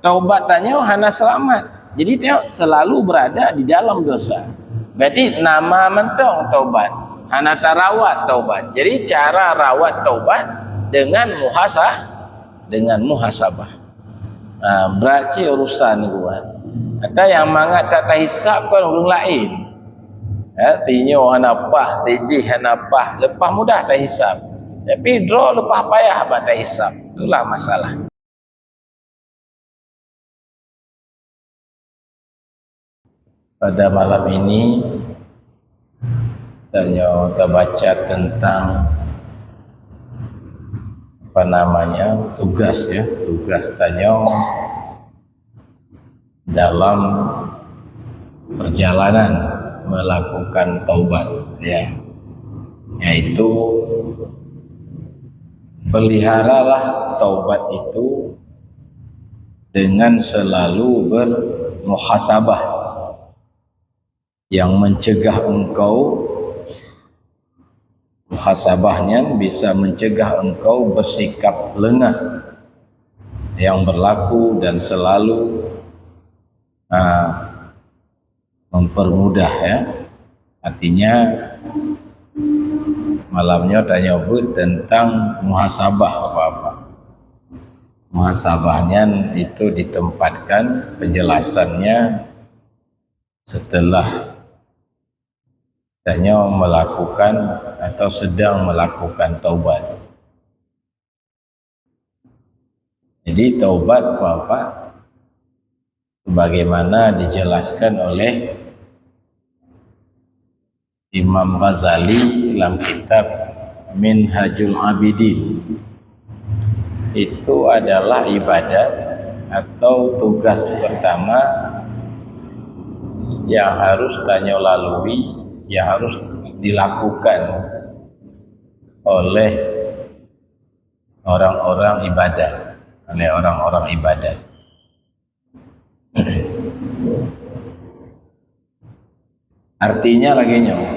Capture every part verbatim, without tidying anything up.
Taubat tanyoe hana seulamat. Jadi, tanyoe selalu berada di dalam dosa. Berarti nama mantong taubat. Hana tarawat taubat. Jadi, cara rawat taubat dengan muhasa-, dengan muhasabah. Ha, brat cit urusan geuh. Ata nyang mangat that tahisab kan ureuëng laén. Ya, sinyoe hana paih, sijih hana paih, leupah mudah tahisab. Tapi droe leupah payah bak tahisab. Itulah masalah. Pada malam ini, tanyoe tabaca tentang, apa namanya, tugas, ya, tugas tanyoe dalam perjalanan melakukan taubat, ya, yaitu peliharalah taubat itu dengan selalu bermuhasabah, yang mencegah engkau, muhasabah nyan bisa mencegah engkau bersikap lengah yang berlaku dan selalu, ah, mempermudah, ya. Artinya, malam nyoe tanyoe beuet tentang muhasabah apa-apa. Muhasabah nyan itu ditempatkan penjelasannya setelah tanyoe melakukan atau sedang melakukan taubat. Jadi, taubat apa-apa, sebagaimana dijelaskan oleh Imam Ghazali dalam kitab Minhajul Abidin, itu adalah ibadat atau tugas pertama yang harus tanyoe lalui, yang harus dilakukan oleh orang-orang ibadat, oleh orang-orang ibadat. Artinya lagée nyoe,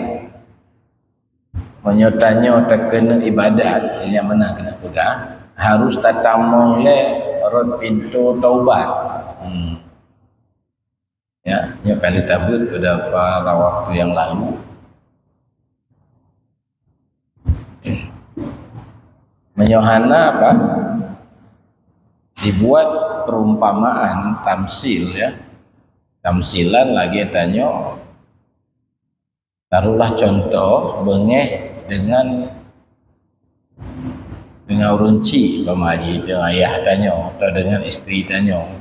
meunyoe tanyoe takeuneuk ibadat, nyang meunan keuneuk peugah, harus tatamong lé rot pintoe taubat. Hmm. Ya, nyoe ka lheueh tabeuet beberapa waktu yang lalu. Meunyoe hana apa? Dibuat perumpamaan tamsil, ya. Tamsilan lagée tanyoe, taruhlah contoh beungéh dengan, dengan ureuëng chik, umpama jih dengan ayah tanyoe atau dengan isteri tanyoe.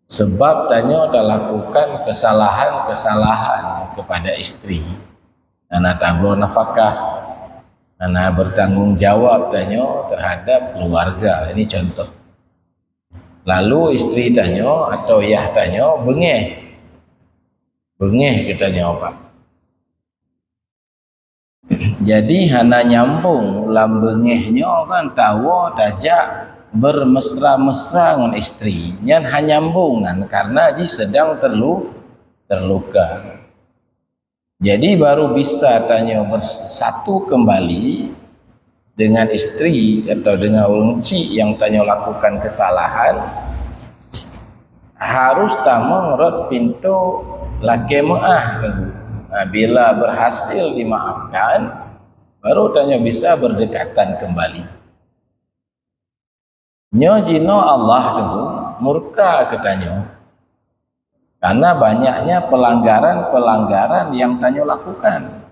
Sebab tanyoe talakukan kesalahan-kesalahan kepada isteri, hana tabloe nafakah, hana bertanggung jawab tanyoe terhadap keluarga. Ini contoh. Lalu isteri tanyoe atau yah tanyoe beungéh. Beungéh geutanyoe, Pak. Jadi, hana nyambung lam beungéh nyoe kan, tawoe tajak bermesra-mesra ngon isteri. Nyan hana nyambung kan, karena jih sedang terlu-, terluka. Jadi, baru bisa tanyoe bersatu kembali dengan isteri atau dengan ureuëng chik nyang tanyoe lakukan kesalahan, harus tamong rot pintoe lakée meuáh. Nah, bila berhasil dimaafkan, baru tanyoe bisa berdekatan kembali. Nyoe jinoe Allah Teungku murka keu tanyoe, karena banyaknya pelanggaran-pelanggaran nyang tanyoe lakukan.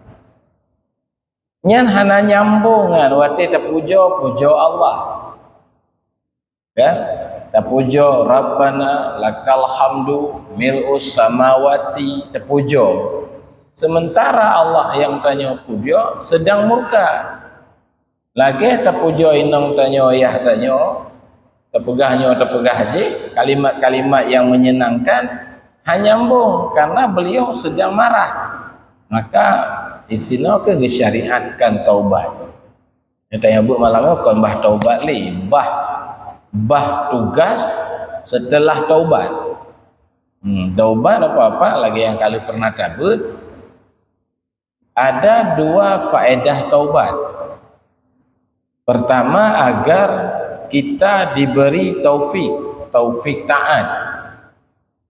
Nyan hana nyambung ngon watée tapujoe, pujoe Allah. Ya, tapujoe, "Rabbana lakal hamdu mil'us samawati," tapujoe. Sementara Allah nyang tanyoe pujoe sedang murka. Lagée tapujoe inong tanyoe, yah tanyoe, tapeugah nyoe, tapeugah jih, kalimat-kalimat nyang menyenangkan, hana nyambung, karena beliau sedang marah. Maka, disinoe keuh geusyariatkan taubat. Nyata nyang buet malam nyoe kon bah taubat lé, bah, bah tugas setelah taubat. Hmm, taubat apa-apa lagée nyang ka lheueh pernah tabeuet, ada dua faedah taubat. Pertama, agar kita diberi taufik. taufik taat.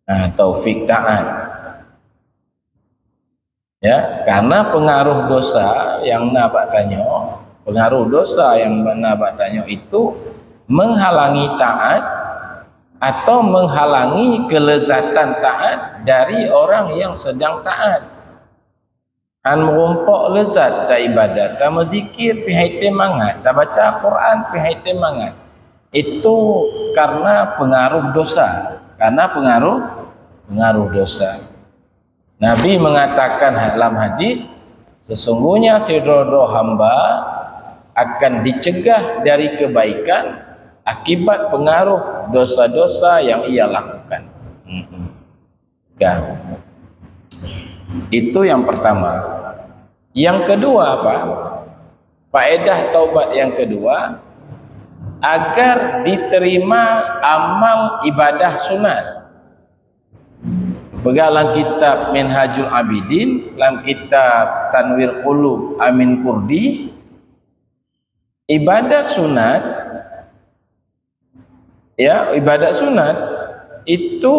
Ha, taufik taat. Ya, karena pengaruh dosa yang na bak tanyoe, pengaruh dosa yang na bak tanyoe itu menghalangi taat atau menghalangi kelezatan taat dari orang yang sedang taat. Han meurumpok lezat ta ibadat, ta meuzikir pih hai tém mangat, ta baca Quran pih hai tém mangat. Itu karena pengaruh dosa, karena pengaruh, pengaruh dosa. Nabi mengatakan dalam hadis, sesungguhnya sidroe-droe hamba akan dicegah dari kebaikan akibat pengaruh dosa-dosa yang ia lakukan. Hmm. Kan? Itu yang pertama. Yang kedua apa? Faedah taubat yang kedua, agar diterima amal ibadah sunat. Peugah lam kitab Minhajul Abidin, lam kitab Tanwir Qulub Amin Kurdi, ibadat sunat, ya, ibadat sunat itu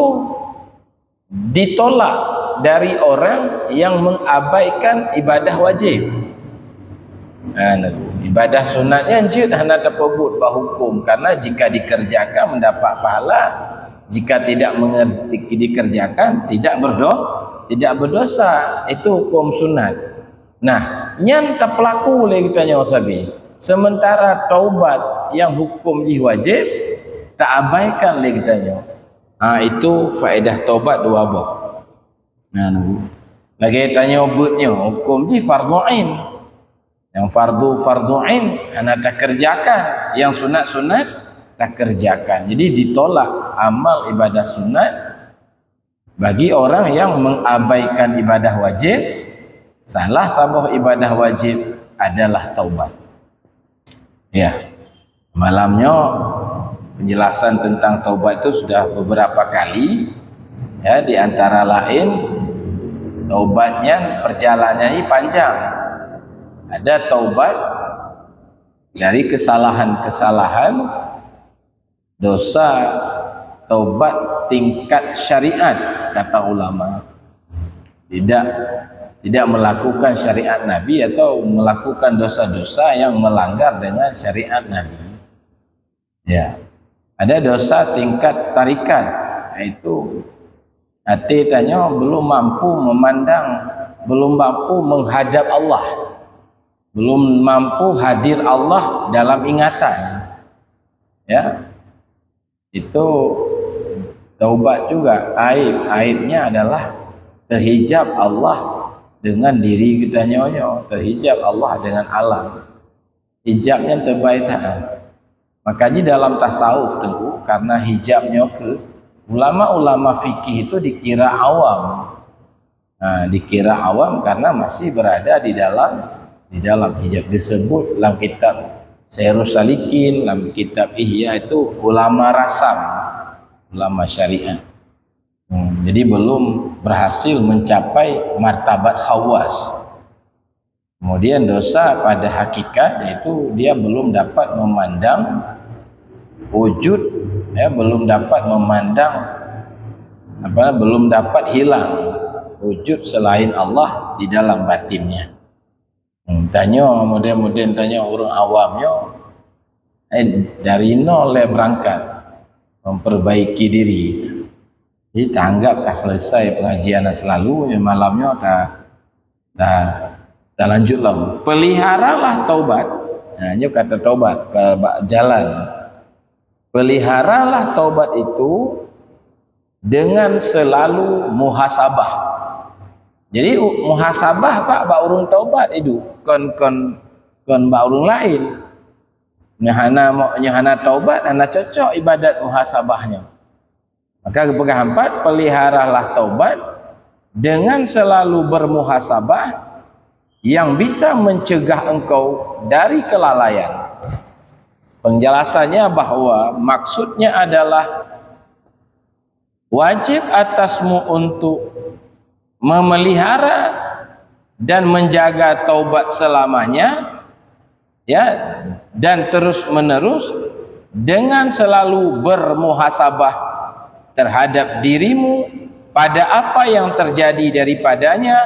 ditolak dari orang yang mengabaikan ibadah wajib. Ha, ibadah sunat nyan jeuet hana tapeubuet bak hukum, karena jika dikerjakan mendapat pahala, jika tidak mengerti, dikerjakan tidak berdo-, tidak berdosa. Itu hukum sunat. Nah, nyan tapeulaku lé geutanyoe sabe. Sementara taubat yang hukum jih wajib, taabaikan lé geutanyoe. Ha, itu faedah taubat dua boh. Nah, nunggu. Lagèe tanyoe beuet nyoe, hukum jih fardhu ain. Yang fardu, fardu ain hana takerjakan, yang sunat-sunat takerjakan. Jadi ditolak amal ibadah sunat bagi orang yang mengabaikan ibadah wajib. Salah saboh ibadah wajib adalah taubat. Ya. Malam nyoe penjelasan tentang taubat itu sudah beberapa kali, ya, di antara lain taubat nyan perjalanannya panjang. Ada taubat dari kesalahan-kesalahan dosa, taubat tingkat syariat, kata ulama. Tidak, tidak melakukan syariat Nabi atau melakukan dosa-dosa yang melanggar dengan syariat Nabi. Ya. Ada dosa tingkat tarikat, yaitu hati tanyoe belum mampu memandang, belum mampu menghadap Allah, belum mampu hadir Allah dalam ingatan. Ya. Itu taubat juga. Aib, aibnya adalah terhijab Allah dengan diri geutanyoe nyoe, terhijab Allah dengan alam. Hijab nyan teubai that. Makanya dalam tasawuf tu, karena hijab nyoe keu ulama-ulama fikih itu dikira awam. Ha, dikira awam karena masih berada di dalam, di dalam hijab. Disebut lam kitab Sairus Salikin, lam kitab Ihya itu ulama rasam, ulama syariat. Hmm, jadi belum berhasil mencapai martabat khawas. Kemudian dosa pada hakikat, yaitu dia belum dapat memandang wujud, ya, belum dapat memandang apa, belum dapat hilang wujud selain Allah di dalam batinnya. Hmm, tanyoe, mudah-mudahan tanyoe ureuëng awam nyoe, eh, dari nol lé berangkat memperbaiki diri. Jadi tanggap ka selesai pengajian selalu, malam nyoe ta, ta, ta lanjut lom. Peliharalah taubat. Nah, nyoe kata taubat, ka bak jalan. Peliharalah taubat itu dengan selalu muhasabah. Jadi u-, muhasabah bak, bak ureuëng taubat itu, kon, kon, kon bak ureuëng lain. Nyoe hana mo-, nyoe hana taubat, hana cocok ibadat muhasabahnya. Maka geupeugah empat, peliharalah taubat dengan selalu bermuhasabah yang bisa mencegah engkau dari kelalaian. Penjelasannya bahwa maksudnya adalah wajib atasmu untuk memelihara dan menjaga taubat selamanya, ya, dan terus-menerus dengan selalu bermuhasabah terhadap dirimu pada apa yang terjadi daripadanya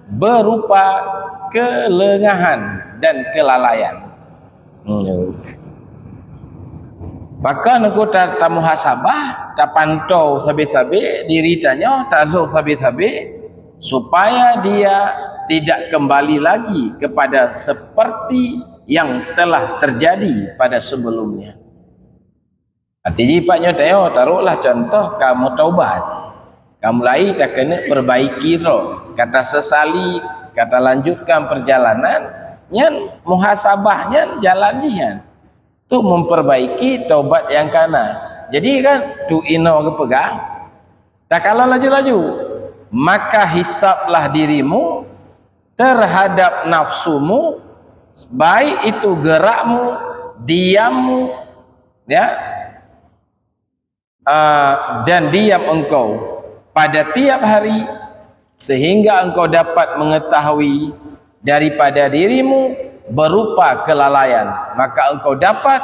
berupa kelengahan dan kelalaian. Hmm. Pakon neuku ta-, tamuhasabah, tapantau sabe-sabe diri tanyoe, talhok sabe-sabe, supaya dia tidak kembali lagi kepada seperti yang telah terjadi pada sebelumnya. Arti jih pat nyoe tanyoe, taruhlah contoh ka meutaubat. Ka mulai takeuneuk perbaiki droe, ka tasesali, ka talanjutkan perjalanan, nyan muhasabah nyan jalan jih nyan. Tu memperbaiki taubat nyang kana. Jadi kan, tu inoe geupeugah, takalon laju-laju. Maka hisablah dirimu terhadap nafsumu, baik itu gerakmu, diammu, ya, ah, dan diam engkau pada tiap hari, sehingga engkau dapat mengetahui daripada dirimu berupa kelalaian, maka engkau dapat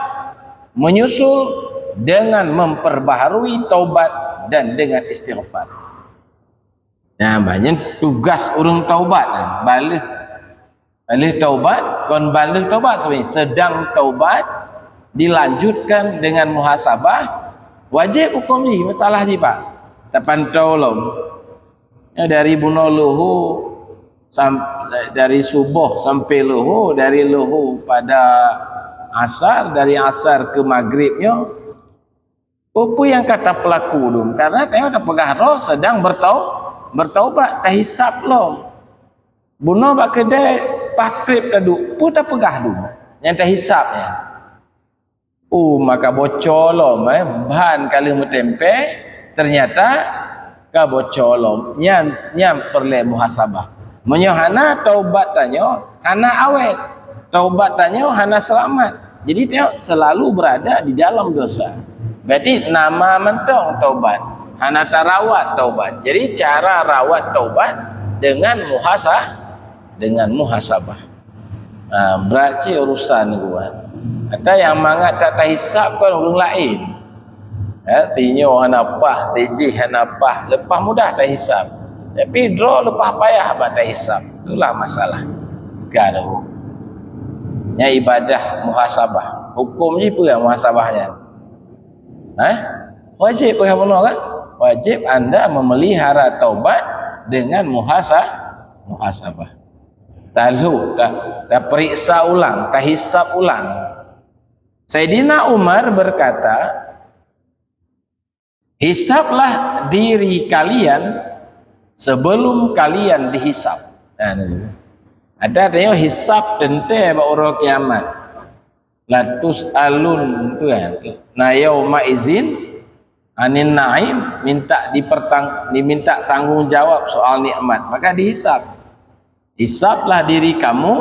menyusul dengan memperbaharui taubat dan dengan istighfar. Nah, banyak tugas ureuëng taubat, nah, baleh. Baleh taubat, kon baleh taubat sebenarnya, sedang taubat, dilanjutkan dengan muhasabah, wajib hukum jih, masalah jih, Pak. Tapantau lom. Ya, dari bunoe luhu sam-, dari suboh sampai luhu, dari luhu pada asar, dari asar ke maghrib nyoe, peue-peue nyang ka tapeulaku dum, karena tanyoe tapeugah droe sedang bertau-, bertaubat, tahisab lom. Bunoe bak keudè patreb taduek, peue tapeugah dum nyang tahisab nyan. Oh, maka bocor lom, eh, ban ka lheueh meutempé, ternyata ka bocor lom. Nyan, nyan peureulée muhasabah. Meunyoe hana taubat tanyoe, hana awét. Taubat tanyoe hana seulamat. Jadi, tanyoe selalu berada di dalam dosa. Berarti nama mantong taubat. Hana tarawat taubat. Jadi, cara rawat taubat dengan muhasa-, dengan muhasabah. Ha, brat cit urusan geuh. Ata nyang mangat that tahisab kon ureuëng laén. Ya, sinyoe hana paih, sijih hana paih, leupah mudah tahisab. Tapi droe leupah payah bak tahisab. Itulah masalah. Garu. Nya ibadah muhasabah. Hukum jih peue muhasabah nyan? Hah? Wajib peugah bunoe kan? Wajib anda memelihara taubat dengan muhasa-, muhasabah. Talhok, ta-, taperiksa ulang, tahisab ulang. Saidina Umar berkata, "Hisablah diri kalian sebelum kalian dihisab." Nah, ni. Ada tengok hisab teuntée bak uroe kiamat. "Latus'alun" tu kan. "Na yauma izin anin na'im", minta dipertang-, diminta tanggung jawab soal nikmat. Maka dihisab. Hisablah diri kamu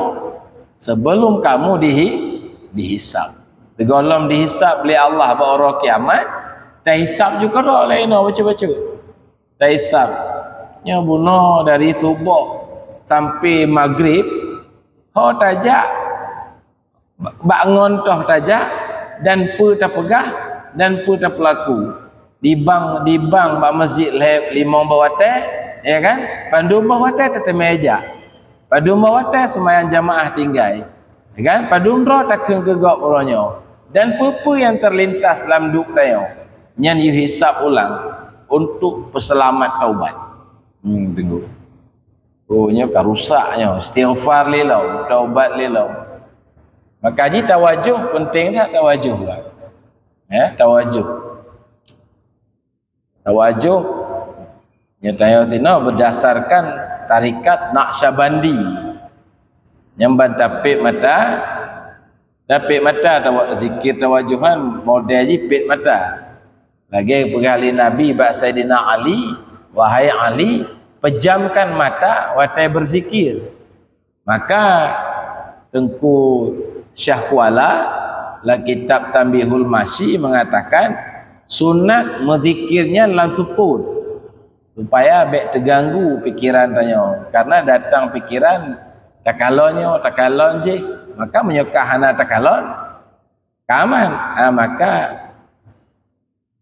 sebelum kamu dihi-, dihisab. Tegohlom dihisab lé Allah bak uroe kiamat, tahisab juga lé inoe bacut-bacut. Tahisab. Nyoe bunoe dari suboh sampai maghrib, ho tajak, bak ngon toh tajak, dan peue tapeugah, dan peue tapeulaku. Dibang, dibang bak masjid lhée limong boh watée, ya kan? Padum boh watée tateumé jak. Padum boh watée seumayang jamaah tinggai. Ya kan? Padum droe takheun keu gob uroe nyoe. Dan peue-peue nyang terlintas lam duek tanyoe, nyan yue hisab ulang untuk peuseulamat taubat. Hmm, tunggu. Oh, nyoe ka rusak nyoe. Istighfar lé lom, taubat lé lom. Maka jih tawajoh, penting that tawajoh, Pak. Ya, tawajoh. Tawajoh, nyoe tanyoe sinoe berdasarkan tarekat Naqsyabandi. Nyang ban tapék mata, tapék mata tawa-, zikir tawajohan model jih pék mata. Lagée peugah lé Nabi bak Saidina Ali, "Wahai Ali, pejamkan mata watée berzikir." Maka Teungku Syah Kuala lam kitab Tanbihul Masyi mengatakan, sunat meuzikir nyan lam seupôt, supaya bék teuganggu pikiran tanyoe. Karena datang pikiran takalon nyoe, takalon jih, maka meunyoe ka hana takalon, Ka aman. Ha, maka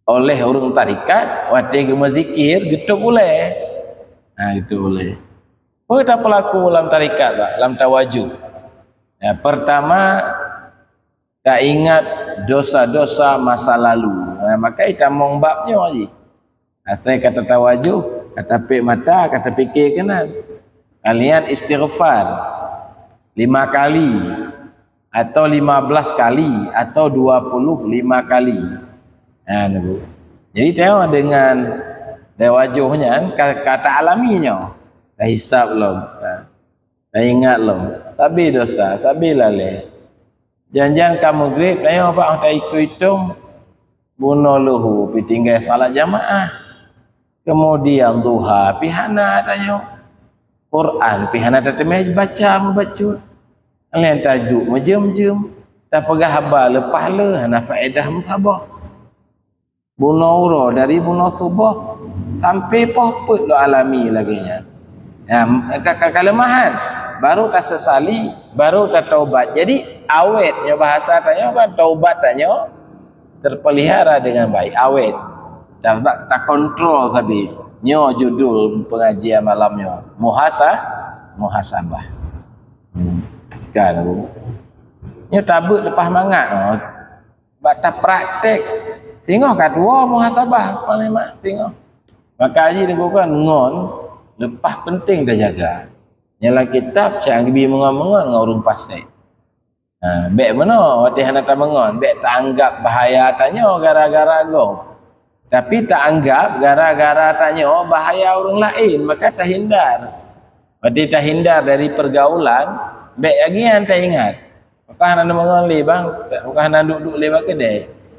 oleh ureuëng tarekat, watée geumeuzikir, geutôb ulée. Ha, geutôb ulée. Peue tapeulaku lam tarekat, Pak? Lam tawajuh. Ya, pertama, taingat dosa-dosa masa lalu. Ha, maka itamong bab nyoe jih. Asai ka tatawajuh, ka tapék mata, ka tapike keunan. Kalian istighfar lima kali, atau lima belas kali, atau dua puluh lima kali. Ha, nunggu. Jadi, tengok dengan tawajuh nyan, ka, ka taalami nyoe. Tahisab lom. Ha. Taingat lom. Sabe dosa, sabe lalée. Jan-jan ka meugreb, tanyoe bak ta ikui-itong. Bunoe luhu pi tinggai salat jamaah. Kemudian duha pi hana tanyoe. Quran pi hana tateumé baca meubacut. Laén tajuk meujeuem-jeuem. Tapeugah haba leupah le hana faedah meusaboh. Bunoe uroe dari bunoe suboh sampai poh peuet lôn alami lagée nyan. Ya, ka, ka, kaleumahan, baru tasesali, baru tataubat. Jadi, awét nyoe bahasa tanyoe kan, taubat tanyoe terpelihara dengan baik, awét. Ta, ta, takontrol sabe. Nyoe judul pengajian malam nyoe, muhasa-, muhasabah. Hmm. Kan, nyoe tabeuet leupah mangat, oh. Bak tapraktek, singoh ka tuwoe muhasabah, panglima, singoh. Maka jih dibuka ngon leupah penting tajaga. Nyang lam kitab, cak geubi meungon-meungon ngon ureuëng fasek. Ha, bék meunoe, watée hana tameungon, bék taanggab bahaya tanyoe gara-gara gob. Tapi taanggab gara-gara tanyoe bahaya ureuëng laén, maka tahindar. Watée tahindar dari pergaulan, bék lagée nyan taingat. Pakon hana neumeungon lé, bang? Pakon hana duek-duek lé bak keudè?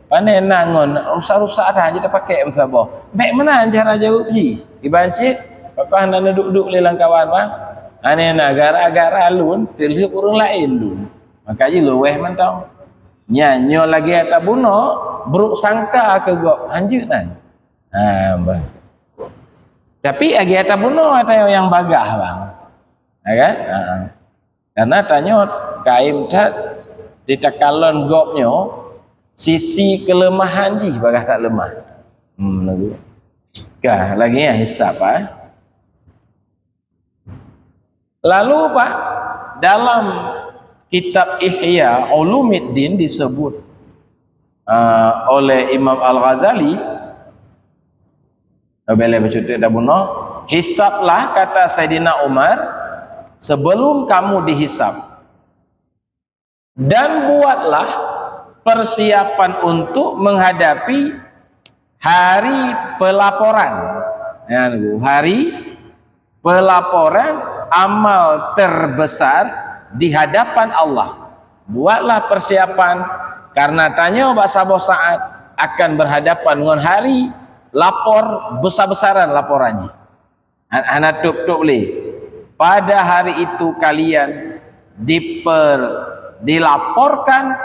Pane na ngon rusak-rusak that jeuet tapakék meusaboh. Bék meunan cara jaweueb jih. Iban cit, pakon hana neuduek-duek lé lam kawan, bang? Hana na, gara-gara lôn teulheueb ureuëng laén lôn. Maka jih lôn wéh mantong. Nyan nyoe lagée tabunoe, brok sangka keu gob, hanjeuet nan. Ha, bang. Tapi lagée tabunoe ata nyang bagah, bang. Ya kan? Ha. Karena tanyoe kaém that di takalon gob nyoe, sisi keuleumahan jih bagah that leumah. Hmm, lagu. Ka, lagée nyan hisab, ah. Lalu, Pak, dalam kitab Ihya Ulumuddin disebut, ah, oleh Imam Al-Ghazali, Bela bacut dak bunoe, hisablah, kata Saidina Umar, sebelum kamu dihisab. Dan buatlah persiapan untuk menghadapi hari pelaporan. Ya, hari pelaporan amal terbesar di hadapan Allah. Buatlah persiapan, karena tanyoe bak saboh saat akan berhadapan ngon hari lapor besar-besaran laporan jih. Han-, hana tôp-tôp lé. Pada hari itu kalian diper-, dilaporkan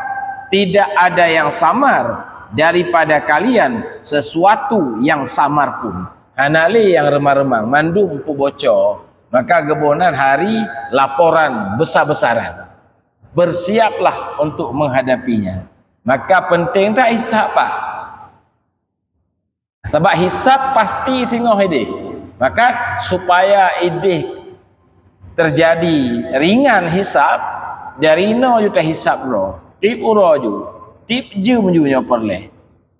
tidak ada yang samar daripada kalian sesuatu yang samar pun. Hana lé nyang reumang-reumang, mandum peuboco. Maka geuboh nan hari laporan besar-besaran. Bersiaplah untuk menghadapinya. Maka penting that hisab, Pak. Sabab hisab pasti singoh idéh. Maka supaya idéh terjadi ringan hisab, dari inoe ju tahisab droe. Tiep uroe ju, tiep jeuem ju nyoe peureulée.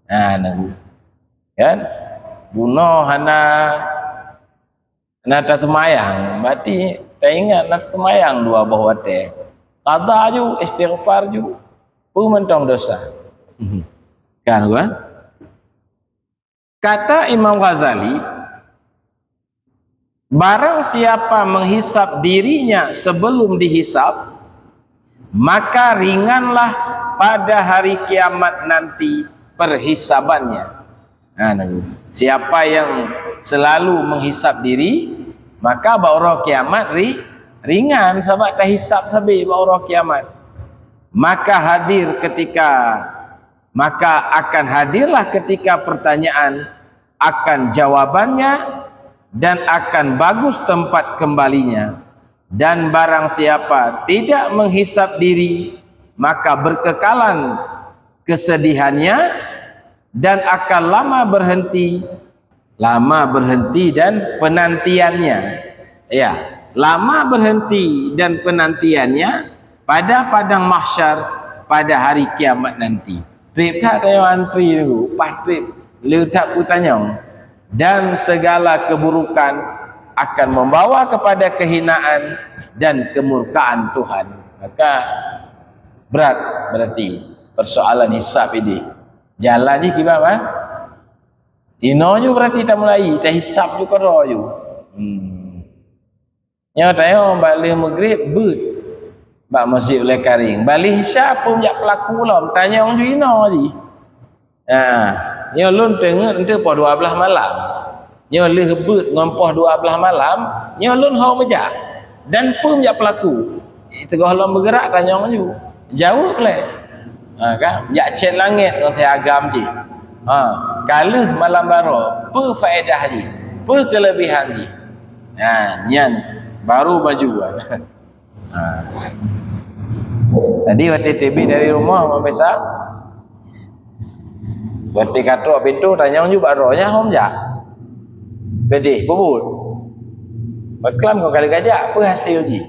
Ha, nunggu. Kan? Bunoe hana na taseumayang, berarti taingat na taseumayang dua boh watée. Qadha ju, istighfar ju, peue mantong dosa. Kan, kan? Kata Imam Ghazali, barang siapa menghisab dirinya sebelum dihisab, maka ringanlah pada hari kiamat nanti perhisabannya. Ha, nunggu. Siapa yang selalu menghisab diri, maka bak uroe kiamat ri-, ringan, sabab tahisab sabe bak uroe kiamat. Maka hadir ketika, maka akan hadirlah ketika pertanyaan, akan jawabannya, dan akan bagus tempat kembalinya. Dan barang siapa tidak menghisab diri, maka berkekalan kesedihannya dan akan lama berhenti, lama berhenti dan penantiannya. Ya, lama berhenti dan penantiannya pada padang mahsyar pada hari kiamat nanti. Treb that tayong antri tu, paih treb, le that peutanyong. Dan segala keburukan akan membawa kepada kehinaan dan kemurkaan Tuhan. Maka berat berarti persoalan hisab ini. Jalan jih kiban, ha? Inoe ju berarti tamulai, tahisab ju keudroe ju. Hmm. Nyoe tayong bak lheueh meugrib beuet bak Masjid Ulèe Karing. Bak lheueh Isya peue jak peulaku lom, tanyong ju inoe jih. Ha, nyoe lôn teungeut eunteuk poh dua blaih malam. Nyoe lheueh beuet ngon poh dua blaih malam, nyoe lôn ho meujak. Dan peue jak peulaku? Teungoh lôn beugerak tanyong ju. Jaweueb lé. Ha, kan? Jak cèt langèt ngon thèe agam jih. Ha, ka lheueh malam baroe, peue faedah jih? Peue keuleubehan jih? Ha, nyan baru maju. Ha. Jadi watèe teubiet dari rumoh, Mak Faisal, watèe ka trok pintoe, tanyong ju bak droe, nyan hom jak. Gadeh, peubuet. Paklam kong kali kajak, peue hasé jih?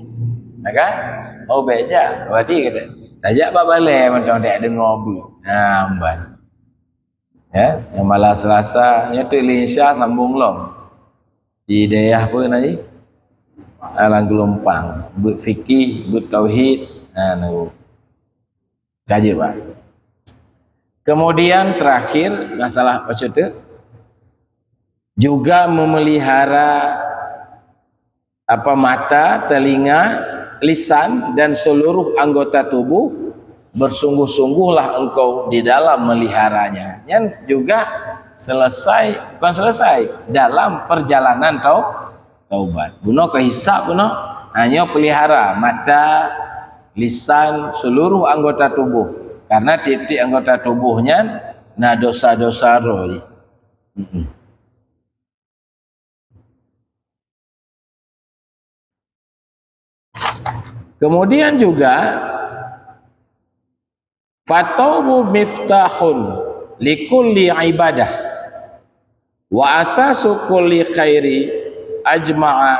Na kan? Oh, bèk jak. Berarti kata, tajak bak balèe mantong, dek deungoe beuet. Ha, amban. Ya, nyang malam Selasa, nyoe teuk lé Isya sambung lom. Di dayah peue nan jih? Alang Geulumpang. Beuet fikih, beuet tauhid. Ha, nunggu. Ka jeuet, Pak. Kemudian terakhir, masalah apa tu? Juga memelihara apa, mata, telinga, lisan, dan seluruh anggota tubuh, bersungguh-sungguhlah engkau di dalam meliharanya. Nyan juga selesai, bukan selesai, dalam perjalanan tau-, taubat. Bunoe keu hisab bunoe, ha, nyoe pelihara mata, lisan, seluruh anggota tubuh. Karena tiep-tiep anggota tubuh nyan na dosa-dosa roh jih. Mm-mm. Kemudian juga, "Fataubu miftahun likulli ibadah, wa asasu kulli khairi ajma'a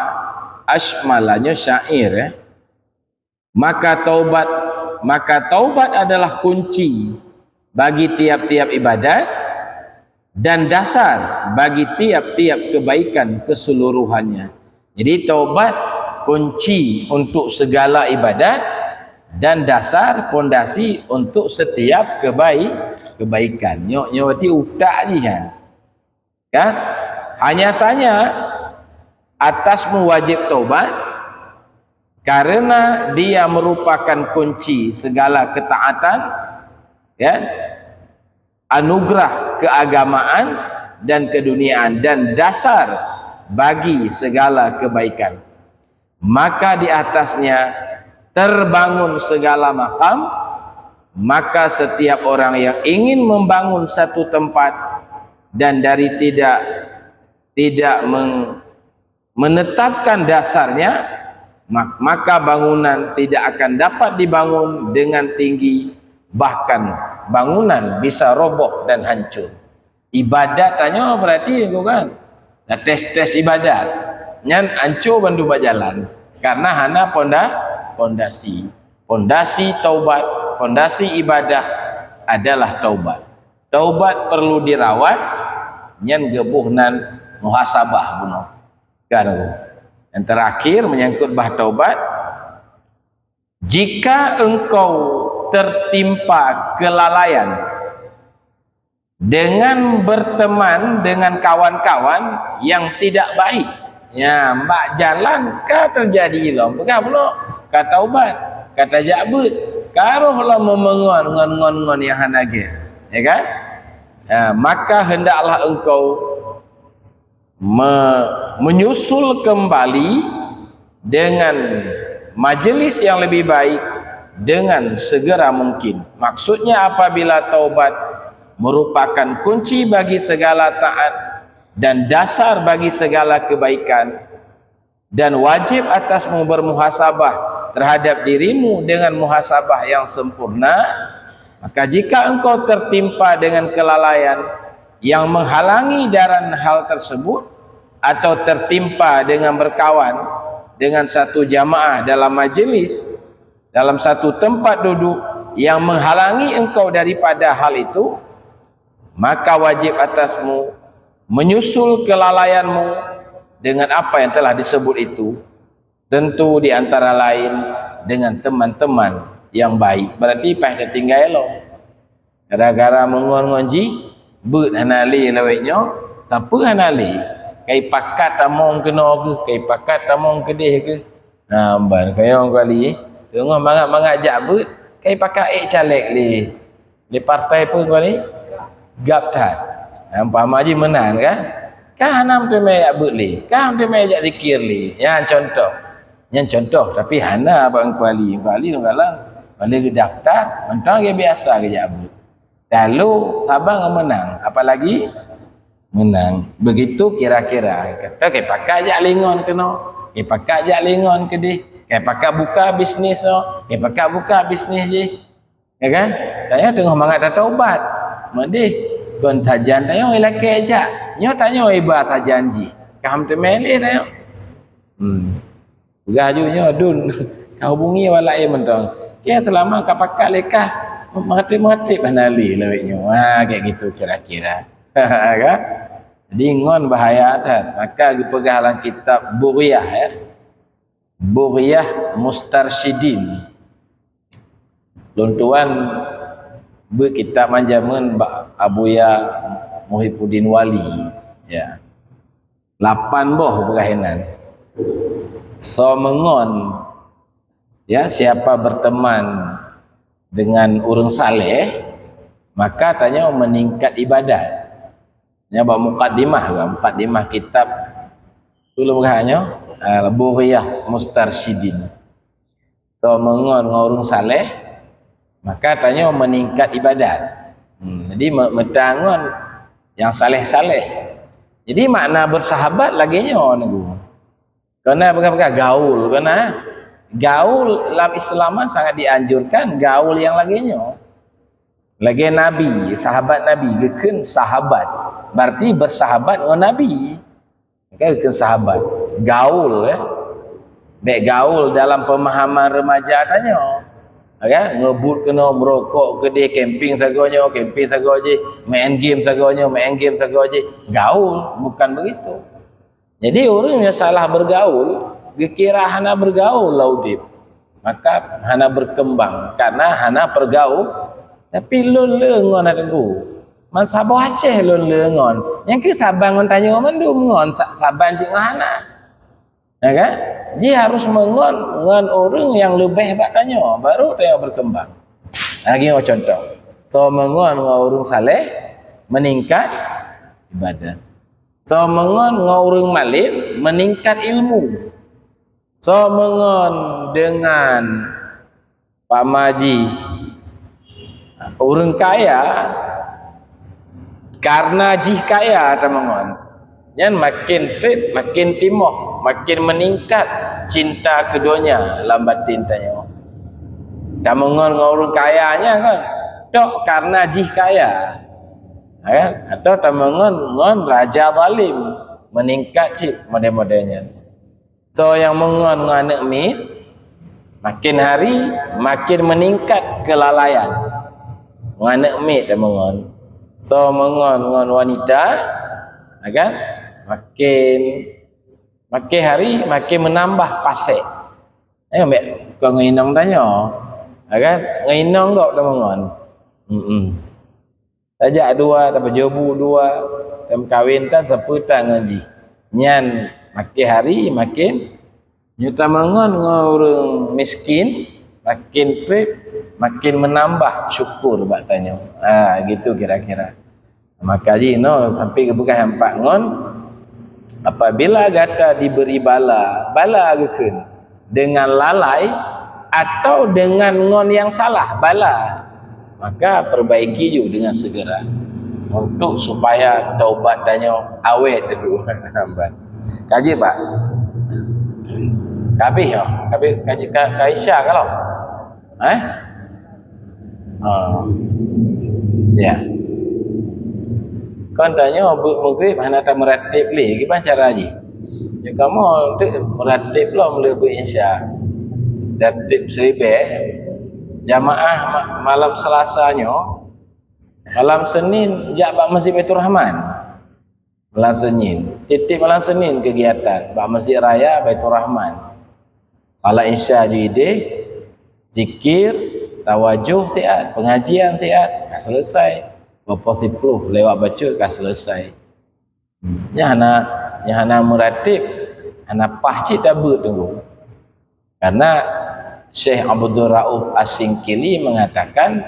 ashmala." Nyoe syair, eh. Maka taubat, maka taubat adalah kunci bagi tiap-tiap ibadat dan dasar bagi tiap-tiap kebaikan keseluruhannya. Jadi, taubat kunci untuk segala ibadat dan dasar, pondasi untuk setiap kebai-, kebaikan. Nyoe, nyoe berarti utak jih, kan? Kan? Hanya saja atasmu wajib taubat karena dia merupakan kunci segala ketaatan, ya, anugerah keagamaan dan keduniaan, dan dasar bagi segala kebaikan. Maka di atasnya terbangun segala makam, maka setiap orang yang ingin membangun satu tempat dan dari tidak, tidak meng-, menetapkan dasarnya, mak-, maka bangunan tidak akan dapat dibangun dengan tinggi, bahkan bangunan bisa roboh dan hancur. Ibadat tanyoe berarti, kan? Nah, tes-tes ibadat. Nyan ancô bandum bak jalan. Karena hana ponda-, pondasi. Pondasi taubat, pondasi ibadah adalah taubat. Taubat perlu dirawat, nyan geuboh nan muhasabah bunoe. Kan? Yang terakhir menyangkut bah taubat, jika engkau tertimpa kelalaian, dengan berteman dengan kawan-kawan yang tidak baik. Ya, bak jalan ka terjadi lom. Peugah pula, ka taubat, ka tajak beuet, ka roh lom meumeungon ngon, ngon, ngon nyang hana gét. Ya kan? Ya, maka hendaklah engkau me-, menyusul kembali dengan majelis yang lebih baik dengan segera mungkin. Maksudnya, apabila taubat merupakan kunci bagi segala taat dan dasar bagi segala kebaikan, dan wajib atasmu bermuhasabah terhadap dirimu dengan muhasabah yang sempurna, Maka jika engkau tertimpa dengan kelalaian yang menghalangi dalam hal tersebut, atau tertimpa dengan berkawan dengan satu jamaah dalam majlis, dalam satu tempat duduk yang menghalangi engkau daripada hal itu, maka wajib atasmu menyusul kelalaianmu dengan apa yang telah disebut itu, tentu di antara lain dengan teman-teman yang baik. Berarti paih tatinggai lom. Gara-gara meungon ngon jih, beuet hana lé lawét nyoe, sapeue hana lé. Kai pakat tamong keunoe keuh, kai pakat tamong keudeh keuh. Nah, ban kayong kali, teungoh mangat-mangat jak beuet, kai pakat ék caleg lé. Di partai peue kali? Gab that. Nah, umpama jih meunan kan? Kan hana meuteumé jak beuet lé, kan meuteumé jak zikir lé. Nyan contoh. Nyan contoh, tapi hana bak Teungku Ali. Teungku Ali nyoe galak, paléng geudaftar, mantong lagèe biasa geujak beuet. Lalu saban ngon meunang, apalagi meunang. Begitu kira-kira. Kata, "Kai pakat jak lé ngon keunoe, kai pakat jak lé ngon keudeh, kai pakat buka bisnis nyoe, kai pakat buka bisnis jih." Ya kan? Tanyoe teungoh mangat tataubat. Meudeh, kon sajan tanyoe ilakèe jak. Nyoe tanyoe iba sajan jih. Ka meuteumé lé tanyoe. Hmm. Peugah ju nyoe, "Dun, ka hubungi awak laén mantong. Kèe seulama ka pakat lé kah, meuratéb-meuratéb hana lé lawét nyoe." Ha, kayak gitu kira-kira. Kan? Jadi ngon bahaya that. Maka geupeugah lam kitab Bughyah, ya. Bughyah Mustarsyidin. Lôn tuan beuet kitab nyan jameun bak Abuya Muhibuddin Wali. Ya. Lapan boh peugah inan. Soe meungon, ya, siapa berteman dengan ureueng saleh, maka tanyoe meningkat ibadat. Nyan bak mukadimah, bak mukadimah kitab tu lôn peugah nyoe, ah, Bughyah Mustarsyidin. Soe meungon ngon ureueng saleh, maka tanyoe meningkat ibadat. Hmm, jadi me-, meutangon nyang saleh-saleh. Jadi makna bersahabat lagèe nyoe, Teungku. Keunan peugah-peugah gaul, keunan. Gaul lam Islam sangat dianjurkan, gaul nyang lagèe nyoe. Lagèe Nabi, sahabat Nabi, geukheun sahabat. Berarti bersahabat ngon Nabi. Kan geukheun sahabat. Gaul, ya. Bèk gaul dalam pemahaman remaja tanyoe. Ya, ngebut keunoe, merokok keudeh, camping sagoe nyoe, camping sagoe jih, main game sagoe nyoe, main game sagoe jih. Gaul, bukan begitu. Jadi, ureueng nyang salah bergaul, geukira hana bergaul lam udép. Maka hana berkembang, karena hana pergaul. Tapi lôn le ngon, Teungku. Man saboh Aceh lôn le ngon. Nyang keu saban ngon tanyoe mandum ngon, sa-, saban cit ngon hana. Ya kan? Jih harus meungon ngon ureueng nyang leubeh bak tanyoe, baru tanyoe berkembang. Lagèe nyoe contoh. Soe meungon ngon ureueng saleh, meningkat ibadat. Soe meungon ngon ureueng malém, meningkat ilmu. Soe meungon deungon pamaji ureueng kaya, karena jih kaya tameungon, nyan makin trép, makin timoh, makin meningkat cinta keu donya lam batin tanyoe. Tameungon ngon ureueng kaya nyan kan, tok karena jih kaya. Ha, kan? Atau tameungon ngon raja zalim, meningkat cit model-model nyan. Soe nyang meungon ngon aneuk miet, makin hari makin meningkat kelalaian. Ngon aneuk miet tameungon. Soe meungon ngon wanita, ha, kan? Makin, makin hari makin menambah pasék. Ayo, mek, kon ngon inong tanyoe. Ha, kan? Ngon inong gop tameungon. Hmm. Tajak dua, tapeujobu dua, tameukawen tan sapeue tan ngon jih. Nyan makin hari makin, nyoe tameungon ngon ureueng miskin, makin trép, makin menambah syukur bak tanyoe. Ha, gitu kira-kira. Maka jih nyoe sampai geupeugah nyang pat ngon, apabila gata diberi bala, bala geukheun dengan lalai atau dengan ngon nyang salah, bala, maka perbaiki ju dengan segera untuk supaya taubat tanyoe awet dulu. Ka jeuet, Pak? Ka habéh nyoe? Ka habéh, ka, ka, ka Isya ka lom? Eh? Ha. Ya. Kon tanyoe beuet Maghrib hana tameuratéb lé, kiban cara jih? Ya kamoe teuk meuratéb lom lé beuet Isya. Ratéb siribèe, jamaah ma-, malam Selasa nyoe, malam Senin jak bak Masjid Baiturrahman. Malam Senin, tiep-tiep malam Senin kegiatan bak Masjid Raya Baiturrahman. Salat Isya ju idéh, zikir, tawajoh siat, pengajian siat, ka selesai. Pukul siploh lewat bacut ka selesai. Nyan hana, nyan hana meuratéb, hana paih cit tabeuet teungku. Karena Syekh Abdul Rauf As-Singkili mengatakan,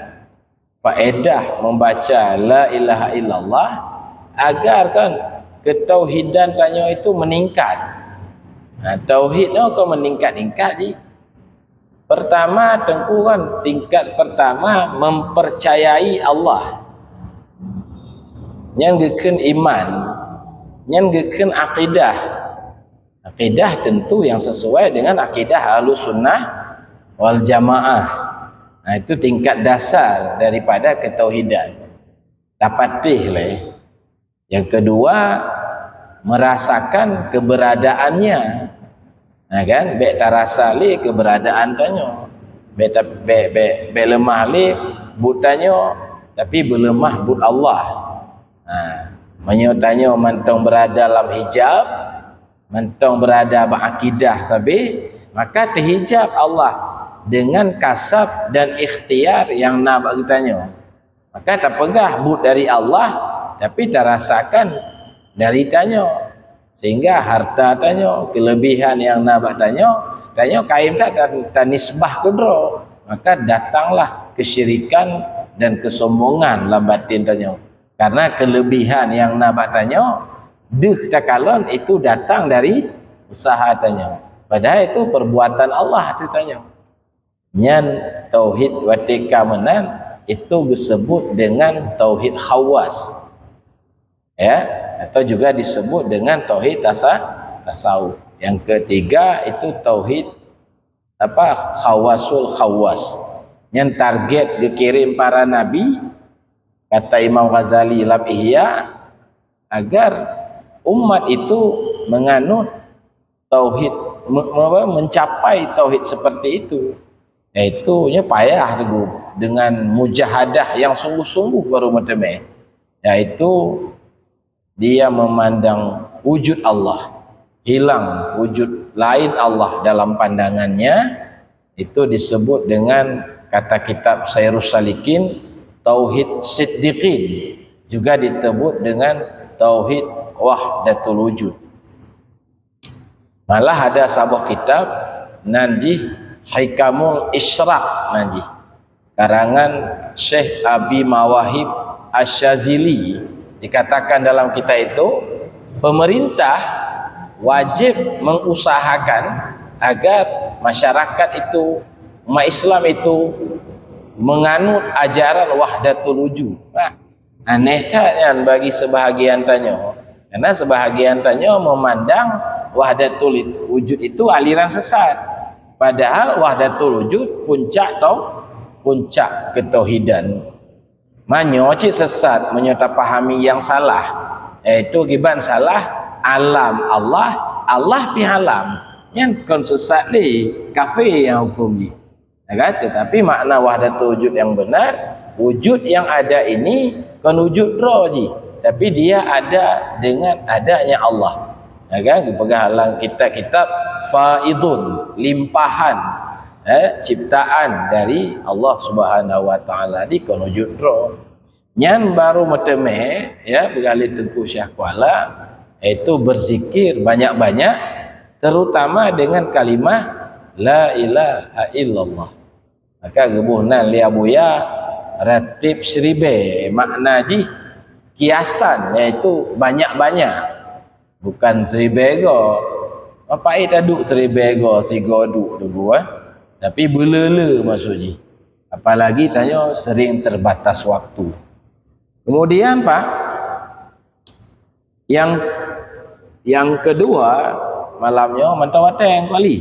faedah membaca la ilaha illallah agar kan ketauhidan tanyoe itu meningkat. Nah, tauhid nyoe kon meningkat-ningkat jih. Pertama, teungku kan tingkat pertama mempercayai Allah. Nyan geukheun iman, nyan geukheun akidah. Akidah tentu yang sesuai dengan akidah Ahlus Sunnah wal Jamaah. Nah, itu tingkat dasar daripada ketauhidan. Tapatéh lé. Yang kedua, merasakan keberadaannya. Nah, kan? Bèk tarasa lé keberadaan tanyoe. Bèk ta-, bèk, bèk, bèk leumah lé buet tanyoe, tapi beuleumah buet Allah. Ha, meunyoe tanyoe mantong beurada lam hijab, mantong beurada bak akidah sabé, maka teuhijab Allah dengan kasab dan ikhtiar nyang na bak geutanyoe. Maka tapeugah buet dari Allah, tapi tarasakan dari tanyoe. Sehingga harta tanyoe, kelebihan nyang na bak tanyoe, tanyoe kayém that ta-, tanisbah keudroe. Maka datanglah kesyirikan dan kesombongan lam batin tanyoe. Karena kelebihan nyang na bak tanyoe, deuh takalon itu datang dari usaha tanyoe. Padahal itu perbuatan Allah ateueh tanyoe. Nyan tauhid watèe ka meunan, itu geusebut dengan tauhid khawas. Ya, atau juga disebut dengan tauhid tasa-, tasawuf. Yang ketiga itu tauhid apa? Khawasul khawas. Nyan target geukirém para nabi, kata Imam Ghazali lam Ihya, agar umat itu menganut tauhid, me-, me-, mencapai tauhid seperti itu. Yaitu nya payah teungku, dengan mujahadah yang sungguh-sungguh baru meuteumé. Yaitu dia memandang wujud Allah, hilang wujud lain Allah dalam pandangannya, itu disebut dengan, kata kitab Sairus Salikin, tauhid siddiqin, juga disebut dengan tauhid wahdatul wujud. Malah ada saboh kitab nan jih Hikamul Isyraq nan jih, karangan Syekh Abi Mawahib Asy-Syazili. Dikatakan dalam kitab itu, pemerintah wajib mengusahakan agar masyarakat itu, umat Islam itu menganut ajaran wahdatul wujud. Nah, aneh that nyan bagi sebahagian tanyoe. Karena sebahagian tanyoe memandang wahdatul wujud itu aliran sesat. Padahal wahdatul wujud puncak tau-, puncak ketauhidan. Meunyoe cit sesat, meunyoe tapahami nyang salah, yaitu kiban salah alam Allah, Allah pih alam. Nyan kon sesat lé, kafé nyang huköm jih. Ya kan? Tetapi makna wahdatul wujud yang benar, wujud yang ada ini kon wujud droe jih, tapi dia ada dengan adanya Allah. Ya kan? Geupeugah lam kitab-kitab faidun, limpahan, eh, ciptaan dari Allah Subhanahu wa Taala, di kon wujud droe. Nyan baru meuteumé, ya, beurali Teungku Syekh Kuala, yaitu berzikir banyak-banyak, terutama dengan kalimah la ilaha illallah. Maka geuboh nan lé Abuya ratéb siribèe, makna jih kiasan, yaitu banyak-banyak. Bukan siribèe go. Apa eh taduek siribèe go, sigo duek tu, eh. Tapi beuleu-leu maksud jih. Apalagi tanyoe sering terbatas waktu. Kemudian, Pak, yang, yang kedua, malam nyoe mantong watèe kali.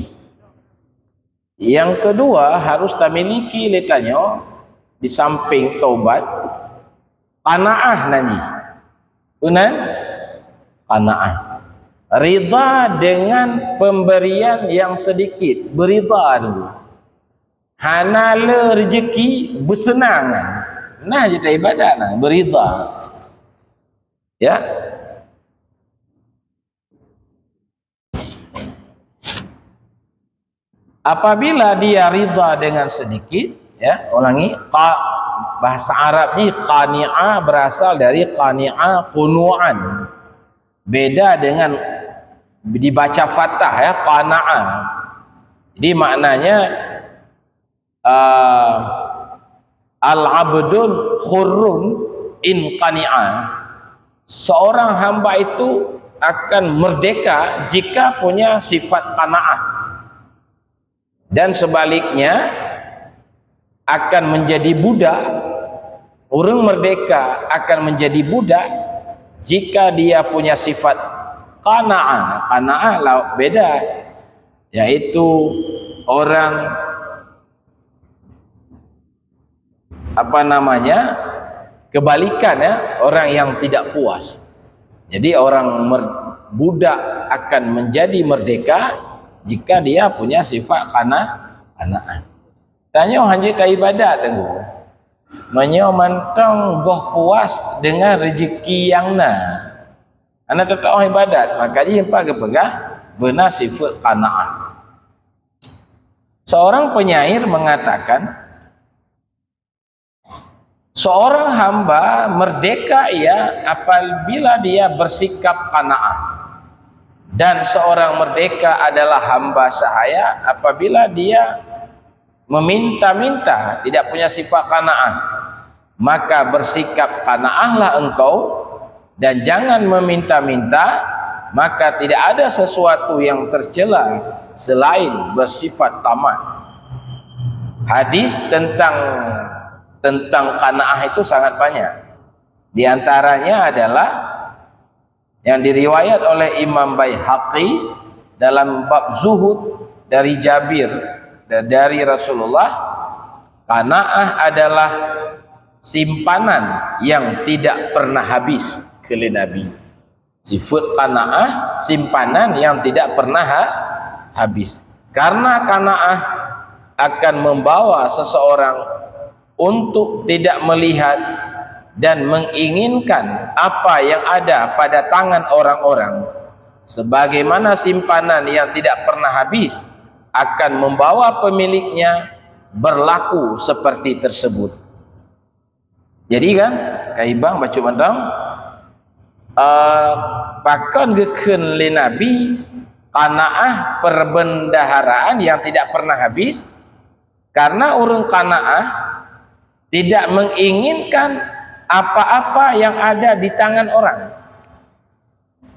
Yang kedua harus tamiliki lé tanyoe Di samping taubat, qanaah nan jih. Peue nan? Qanaah. Ridha dengan pemberian yang sedikit, beuridha dulu. Hana le rezeki, beuseunang. Nah, jeuet ibadat nah, beuridha. Ya. Apabila dia ridha dengan sedikit, ya, ulangi, qa-, bahasa Arab ni qani'a berasal dari qani'a qunu'an. Beda dengan dibaca fathah, ya, qana'a. Jadi maknanya, ah, al-abdul hurrun in qani'a. Seorang hamba itu akan merdeka jika punya sifat qanaah. Dan sebaliknya, akan menjadi budak, orang merdeka akan menjadi budak jika dia punya sifat qanaah. Qanaah lauk beda, yaitu orang, apa namanya, kebalikan, ya, orang yang tidak puas. Jadi orang mer-, budak akan menjadi merdeka jika dia punya sifat qana-, qanaah. Tanyoe hana taibadat teungku. Meunyoe mantong goh puas dengan rezeki nyang na, hana teutoh ibadat, maka jih empat geupeugah beuna sifat qanaah. Seorang penyair mengatakan, seorang hamba merdeka ia apabila dia bersikap qanaah. Dan seorang merdeka adalah hamba sahaya apabila dia meminta-minta, tidak punya sifat qanaah. Maka bersikap qanaahlah engkau dan jangan meminta-minta, maka tidak ada sesuatu yang tercela selain bersifat tamak. Hadis tentang, tentang qanaah itu sangat banyak. Di antaranya adalah yang diriwayat oleh Imam Baihaqi dalam bab zuhud dari Jabir da-, dari Rasulullah, qanaah adalah simpanan yang tidak pernah habis, kheun lé Nabi. Sifat qanaah, simpanan yang tidak pernah ha-, habis. Karena qanaah akan membawa seseorang untuk tidak melihat dan menginginkan apa yang ada pada tangan orang-orang, sebagaimana simpanan yang tidak pernah habis akan membawa pemiliknya berlaku seperti tersebut. Jadi kan, kaibang bacut mantong, eh, pakon geukheun lé Nabi qanaah, perbendaharaan yang tidak pernah habis, karena ureuëng qanaah tidak menginginkan apa-apa yang ada di tangan orang.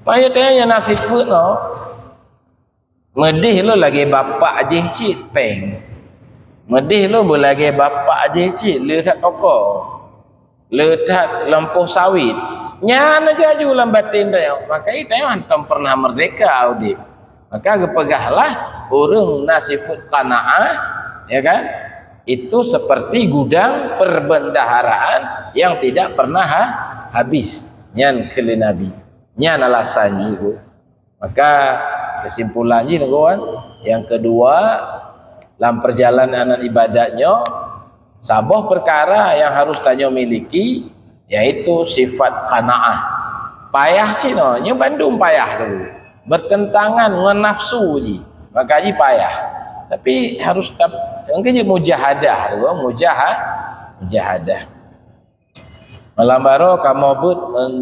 Maka tanya nasib peuet no. Meudeh lôn lagée bapak jih cit péng. Meudeh lôn beulagée bapak jih cit le that toko, le that lampôh sawit. Nyan lagée aju lam batin tanyoe. Maka tanyoe hántom pernah merdeka udeb. Maka geupeugahlah ureuëng na sifat qanaah, ya kan? Itu seperti gudang perbendaharaan yang tidak pernah ha-, habis. Nyan kheun lé Nabi. Nyan alasan jih. Maka kesimpulan jih, teungku, kan, yang kedua, lam perjalanan ibadat nyoe, saboh perkara yang harus tanyoe miliki, yaitu sifat qanaah. Payah cit nyoe, nyoe bandum payah tu. Bertentangan ngon nafsu jih. Maka jih payah. Tapi harus tap-, mungkin jih mujahadah tu, mujaha-, mujahadah. Malam baroe kamoe beuet ngon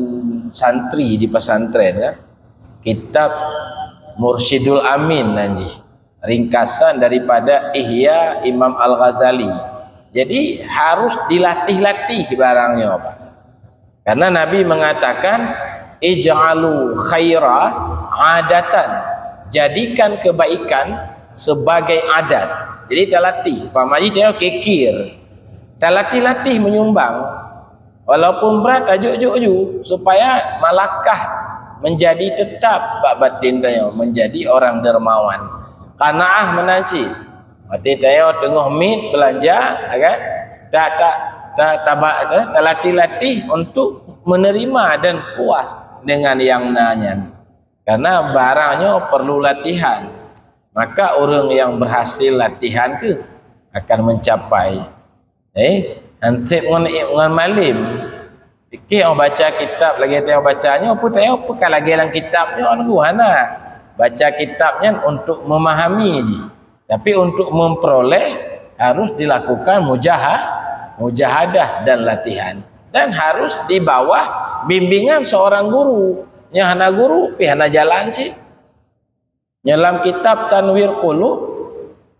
santri di pesantren, kan. Kitab Mursyidul Amin nan jih. Ringkasan daripada Ihya Imam Al-Ghazali. Jadi, harus dilatih-latih barang nyoe, Pak. Karena Nabi mengatakan, "Ij'alu khaira adatan." Jadikan kebaikan sebagai adat. Jadi, talatih. Umpama jih tanyoe kikir. Talatih-latih menyumbang. Walaupun brat, tajok-jok ju, supaya malakah menjadi tetap bak batin tanyoe, menjadi orang dermawan. Qanaah meunan cit. Batin tanyoe teungoh miet beulanja, ya kan? Tak, tak, Ta-, taba-, ta-, talatih-latih untuk menerima dan puas dengan yang na nyan. Karena barang nyoe perlu latihan. Maka orang yang berhasil latihan ke akan mencapai. Eh, hanseb ngon, ngon malem. Pike oh baca kitab lagèe teuh baca nyoe, peue teuh peue ka lagèe lam kitab nyoe, hana. Baca kitab nyan untuk memahami jih. Tapi untuk memperoleh harus dilakukan mujaha-, mujahadah dan latihan. Dan harus di bawah bimbingan seorang guru. Nyang hana guru, pih hana jalan cit. Nyoe lam kitab Tanwir Qulub,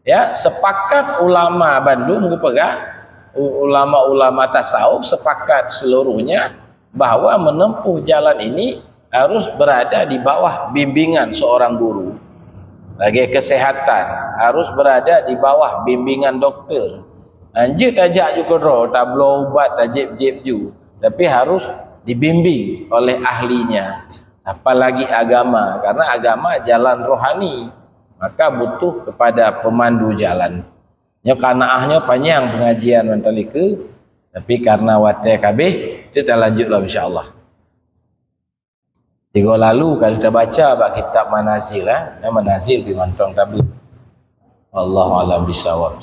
ya, sepakat ulama bandum geupeugah, u-, ulama-ulama tasawuf sepakat seluruhnya bahwa menempuh jalan ini harus berada di bawah bimbingan seorang guru. Lagèe kesehatan, harus berada di bawah bimbingan doktor. Anjeut tajak ju keudroe, tabloe ubat, tajép-jép ju. Tapi harus dibimbing oleh ahlinya. Apalagi agama, karena agama jalan rohani, maka butuh kepada pemandu jalan. Nyoe kanaah nyoe panyang pengajian mantong likeue, tapi karena watèe ka habéh, kita lanjut lom insya Allah. Tiga lalu kali tabaca bak kitab Manazil, eh. Nyoe Manazil di mantong tabi. Allahu a'lam bishawab.